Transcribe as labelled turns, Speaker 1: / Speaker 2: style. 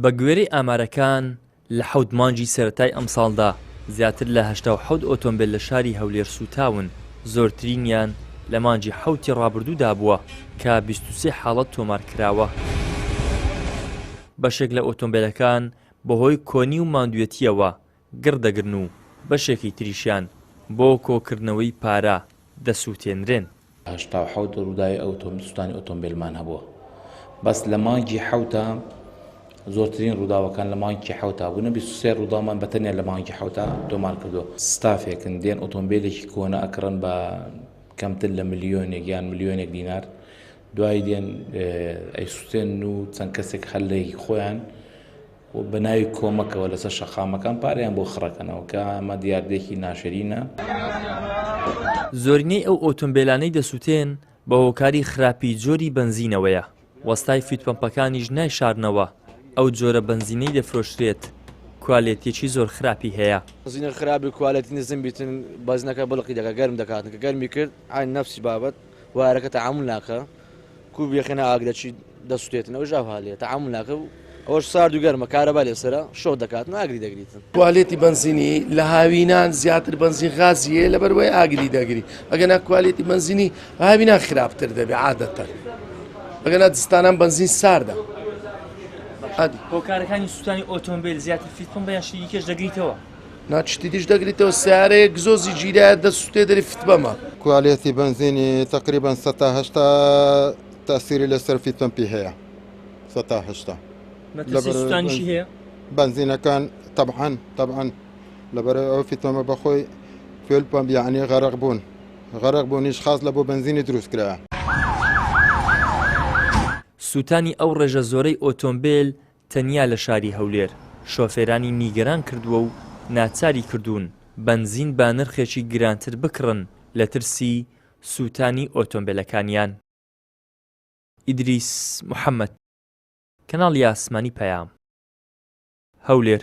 Speaker 1: بەگوێرەی ئامارەکان، لە حەوت مانگی سەرەتای ئەمساڵدا زیاتر لە 87 ئۆتۆمبێل لە شاری هەولێر سووتاون، زۆرترینیان لە مانگی حەوتی ڕابردوودا بووە کە 23 حاڵەت تۆمارکراوە. بەشێک لە ئۆتۆمبێلەکان بەهۆی کۆنی و ماندووێتییەوە گڕ دەگرن و بەشێکی تریشیان بۆ کۆکردنەوەی پارە دەسووتێنرێن.
Speaker 2: 87 ڕووداوی سووتانی ئۆتۆمبێلمان هەبووە، بەس لە مانگی حەوتا زۆرترین ڕووداوەکان لە مانگی حەوتا بوونە، 23 ڕووداومان بە تەنیا لە مانگی حەوتا تۆمار کردووە. ستافێکن دێن ئۆتۆمبێلێکی کۆنە ئەکڕن بە کەمتر لە ملیۆنێک یان ملیۆنێک دینار، دوایی دێن ئەیسووتێنن و چەند کەسێک هەر لە خۆیان و بە ناوی کۆمەکەوە لەسەر شەقامەکان پارەیان بۆ خڕەکەنەوە کە ئەمە دیاردەیەکی ناشرینە.
Speaker 1: زۆرینەی ئەو ئۆتۆمبێلانەی دەسوتێن بە هۆکاری خراپی جۆری بەنزینەوەیە، وەستای فیتپەمپەکانیش نایشارنەوە ئەو جۆرە بەنزینەی دەفرۆشرێت کوالێتیەکی زۆر خراپی هەیە.
Speaker 3: بەنزینە خراپی کوالێتی نزم بیتن بەنزینەکە بڵقی دەکات گەرم دەکاتن کە گەرمی کرد عین نەفسی بابەت وایەرەکە تەعامول ناکە کو بێخێنە ئاگرەچی دەسوتێتن ئەوش ئەوها لێ تەعامول ناکە و ئەوەش سارد و گەرمە کارەبا لێسەرە شۆک دەکات ئاگری دەگریتن.
Speaker 4: کوالێتی بەنزینی لە هاوینان زیاتر بەنزین غازی هەیە لەبەر وەی ئاگری دەگری ئەگەنا کوالێتی بەنزینی هاوینان خراپتر دەبێ عادەتەن ئەگەنا زستانان بەنزین ساردە.
Speaker 1: هۆکارەکانی سووتانی ئۆتۆمبیل زیاتر فیت پەمپە یان شتی دیکەش دەگریتەوە؟
Speaker 4: نا شتی دیش دەگریتەوە سیارەیەک گزۆزی گیرایە دەسوتێ دەری فتبەمە.
Speaker 5: کوالێتی بەنزینی تەقریبەن سەتا 80 تاسیری لەسەر فیت پەمپی هەیە سەتا 80
Speaker 1: مەترسی سوتانیشی هەیە؟
Speaker 5: بەنزینەکان تەبعەن تەبعەن لەبەر ئەو فیت پەمپە بەخۆی fuel pump یعنی غەرق بوون غەرق بوونیش خاص لە بۆ بەنزینی دروست کرایە.
Speaker 1: سوتانی ئەو ڕێژە زۆرەی ئۆتۆمبێل تەنیا لە شاری هەولێر شۆفێرانی نیگەران کردووە و ناچاری کردوون بەنزین بە نرخێکی گرانتر بکڕن لە ترسی سووتانی ئۆتۆمبێلەکانیان. ئیدریس محەمەد، کەناڵی ئاسمانی پەیام، هەولێر.